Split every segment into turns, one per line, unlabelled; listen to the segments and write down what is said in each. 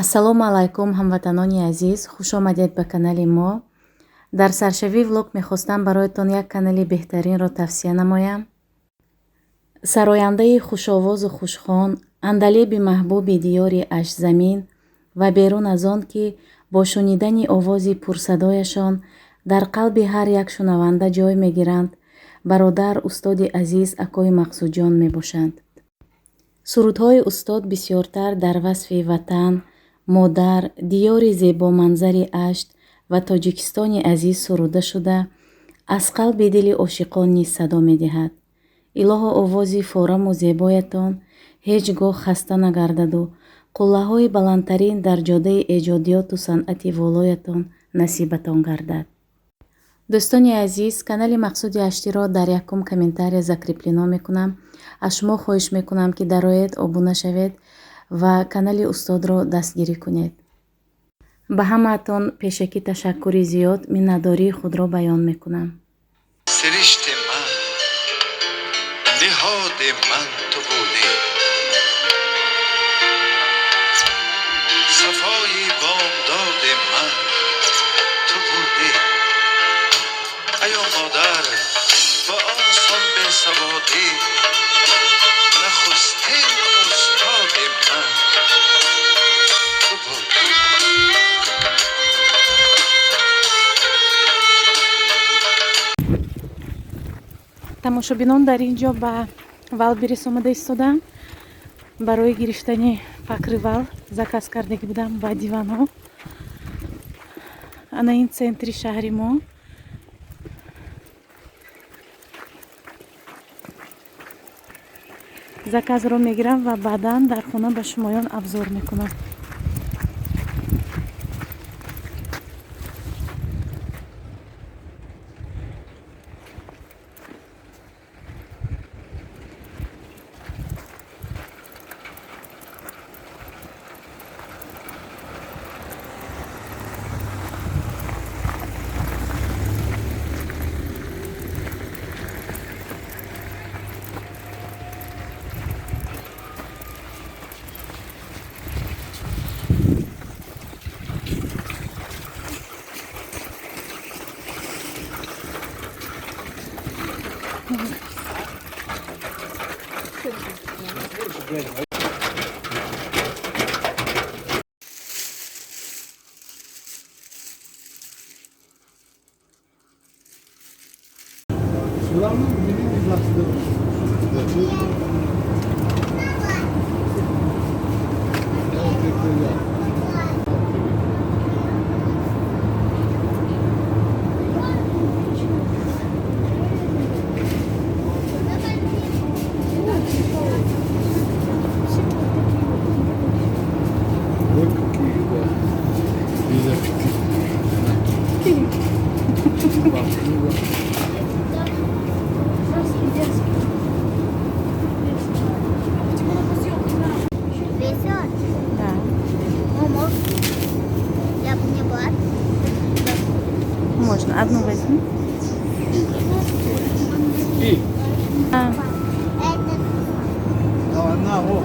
Ассалому алайкум, ҳамватанони азиз, хуш омадед ба канали мо. Дар саршавии влог мехостам бароятон як канали беҳтаринро тавсия намоям. Сарояндаи хушовозу хушхон, андалеби маҳбуби диёри Аштзамин ва берун аз он, ки бо шунидани овози пурсадояшон дар қалби ҳар як шунаванда ҷой мегиранд, бародар устоди азиз акои Мақсудҷон мебошанд. Сурудҳои устод бисёртар дар васфи ватан, модар, диёри зебоманзари Ашт ва Тоҷикистони азиз суруда шуда, аз қалби дили ошиқон низ садо медиҳад. Илоҳо, овози фораму зебоятон ҳеҷ гоҳ хаста нагардаду қуллаҳои баландтарин дар ҷодаи эҷодиёту санъати волоятон насибатон гардад. Дӯстони азиз, канали Мақсуди Аштиро дар якум комментария закреплено мекунам. Аз шумо хоҳиш мекунам, ки дароед, обуна шавед ва канали устодро дастгирӣ кунед. Ба ҳамаатон пешакӣ ташаккури зиёд, миннатдории худро баён мекунам.
Сиришти ман, ниҳоди ман ту будӣ, сафои бомдоди ман ту будӣ. Аё модар, ба он сон бесаводӣ, нахустин устоди ман ту будӣ.
Тамошобинон, дар ин ҷо ба Вайлдберриз омада истодам барои гирифтани покрывал. Заказ кардагӣ будам ба диванҳо. Ана ин центри шаҳри мо. Заказро мегирам ва баъдан дар хона ба шумоён обзор мекунам.
Вот какие, да. Без аппетита.
Весело?
Да.
Мама, я бы не была.
Можно. Одну возьми.
И,
А,
Это
да, на, о.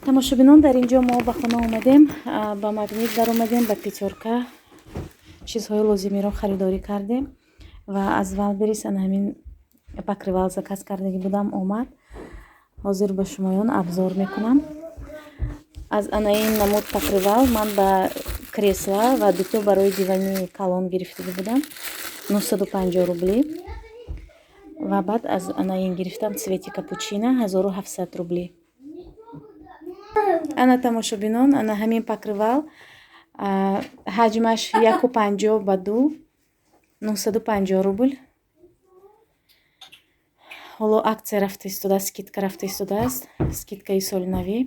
Тамошобинон, дар ин ҷо мо ба хона омадем, ба Магнит даромадем, ба Пятёрка чизҳои лозимиро харидорӣ кардем ва аз Вайлдберриз ана ҳамин покрывал заказ кардагӣ будам, омад. Ҳозир ба шумоён обзор мекунам. Аз ана ин намуд покрывал ман ба кресла ва дуто барои дивани калон гирифтагӣ будам, 950 рубли. Ва баъд аз ана ин гирифтам, цвети капучино, 1700 рубли. Ана, тамошобинон, ана ҳамин покрывал, ҳаҷмаш 1,50 ба 2, 950 рубл. Ҳоло акция рафта истодааст, скидка рафта истодааст, скидкаи соли навӣ.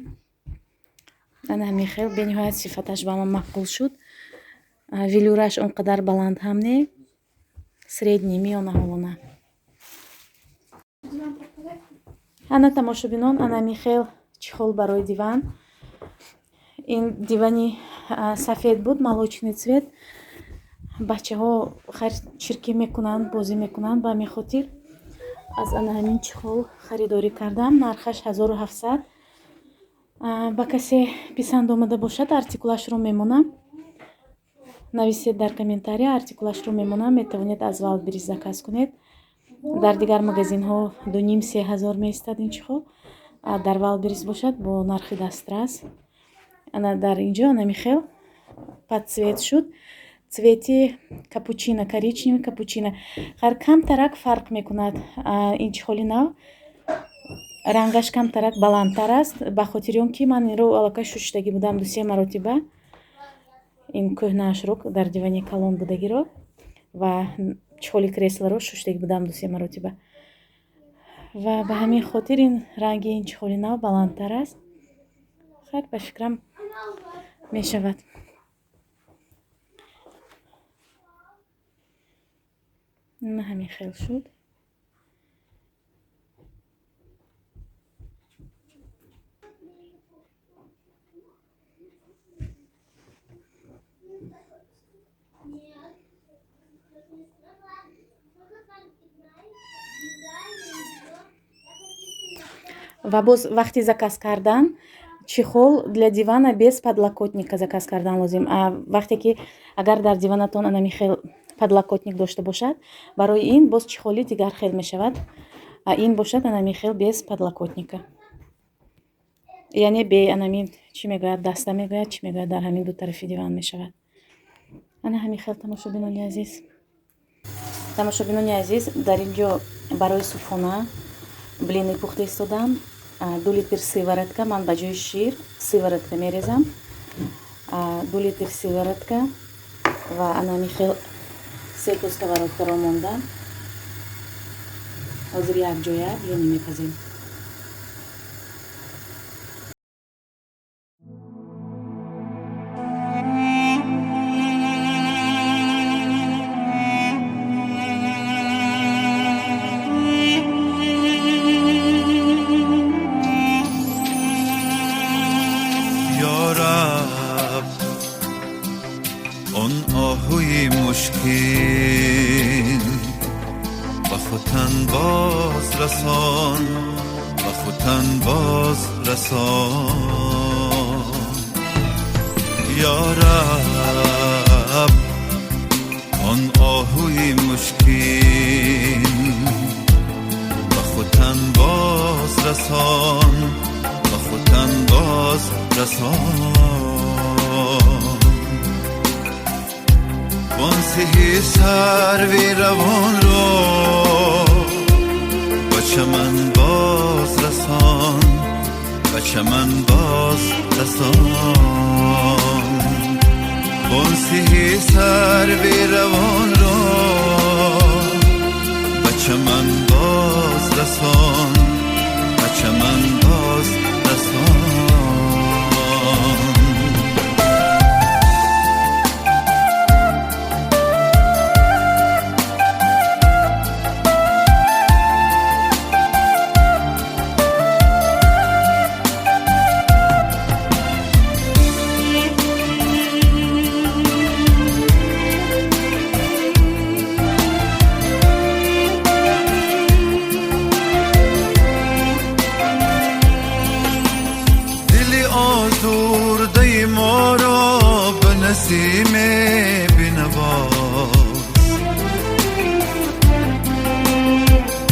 Ана ҳамин хел бениҳоят сифаташ ба ман маъқул шуд. Велюраш он қадар баланд ҳам не, средний, миёнаҳолона. Ана, тамошобинон, ана ҳамин хел чехол барои диван. Ин дивани сафед буд, молочный цвет. Бачаҳо хайр чиркӣ мекунанд, бозӣ мекунанд, ба ҳамин хотир аз ана ҳамин чехол харидорӣ кардам. Нархаш 1700. Ба касе писанд омада бошад, артикулашро мемонам. Нависед дар комментария, артикулашро мемонам. Метавонед аз Валберис заказ кунед. Дар дигар магазинҳо дуним се ҳазор меистад ин чехол. Дар Валберис бошад бо нархи дастрас. Ана дар инҷо анами хел под цвет шуд. Цвети капучино, коричневый капучино. Хайр, камтарак фарқ мекунад. Ин чехоли нав рангаш камтарак баландтар аст, ба хотири он ки ман инро аллакай шуштагӣ будам ду-се маротиба. Ин кӯҳнаашро дар дивани калон будагиро ва чехоли креслоро шуштагӣ будам ду-се маротиба. Ва ба ҳамин хотир ин ранги ин чехоли нав баландтар аст. Хайр, ба фикрам мешавад. На ҳамин хел шуд. Ва боз вақти заказ кардан чехол для дивана без подлокотника заказ кардан лозим. Вақте ки агар дар диванатон анами хел подлокотник дошта бошад, барои ин боз чехоли дигар хел мешавад. Ин бошад анами хел без подлокотника. Яъне бе анами чӣ мегӯяд, даста мегӯяд, чӣ мегӯяд, дар ҳамин ду тарафи диван мешавад. Ана ҳамин хел, тамошобинони азиз. Тамошобинони азиз, дар ин ҷо барои субҳона блины пухта истодам. 2 литр сыворотка, ман ба ҷои шир сыворотка мерезам. 2 литр сыворотка ва ана ҳамин хел се то сковородкаро мондам. Ҳозир якҷоя блины мепазем.
Он оҳуи мушкин ба хутан боз расон, ба хутан боз расон. Ё раб, он оҳуи мушкин ба хутан боз расон, ба хутан боз расон. Вон сиҳи сарви равонро ба чаман боз расон, ба чаман боз расон. Вон сиҳи сарви равонро ба чаман боз расон, ба чаман боз расон. Дили озурдаи моро ба насиме бинавоз,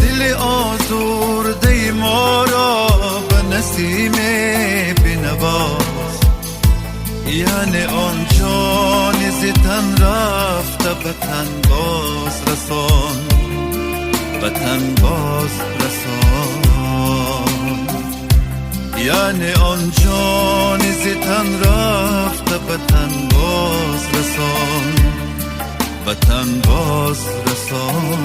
дили озурдаи моро ба насиме бинавоз. Яъне он ҷони зи тан рафта ба тан боз расон, ба тан боз расон. Яъне он ҷони зи тан рафта ба тан боз расон, ба тан боз расон.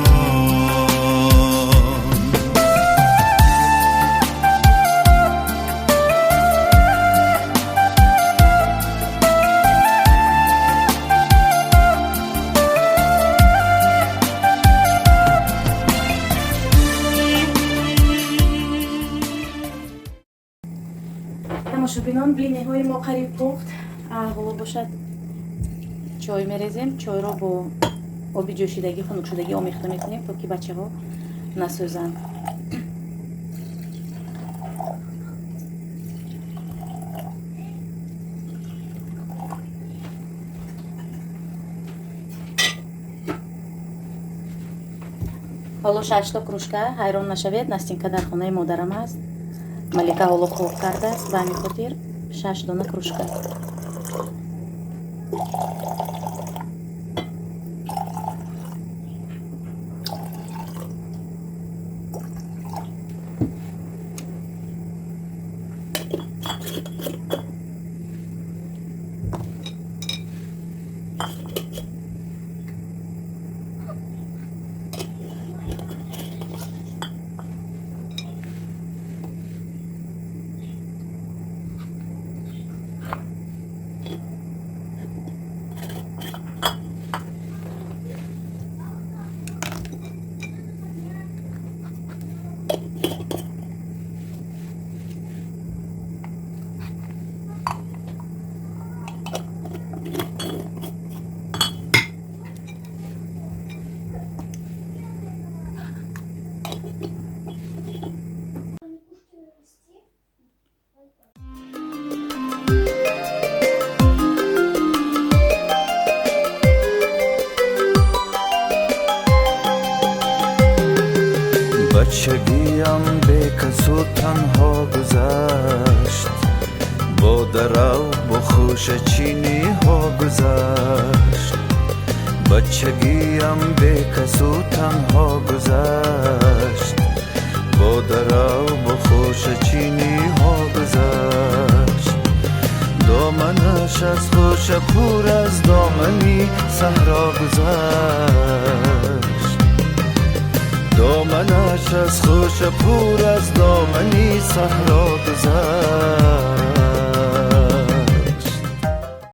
Тамошобинон, Акнун блиниҳои мо қариб пухт. Ҳоло бошад чой мерезем. Чойро бо оби ҷӯшидагӣ, хунукшудагӣ омехта мекунем, то ки бачаҳо насӯзанд. Ҳоло шашто кружка. Ҳайрон нашавед, Настинка дар хонаи модарам аст. Малика ҳоло хоб кардааст, ба ҳамин хотир 6 дона кружка.
Бачагиам бекасу танҳо гузашт, бо дарав, бо хӯшачиниҳо гузашт. Бачагиам бекасу танҳо гузашт, бо дарав, бо хӯшачиниҳо гузашт. Доманаш аз хӯша пур аз домани саҳро гузашт. Доманаш аз хӯша пур аз домани саҳро гузашт.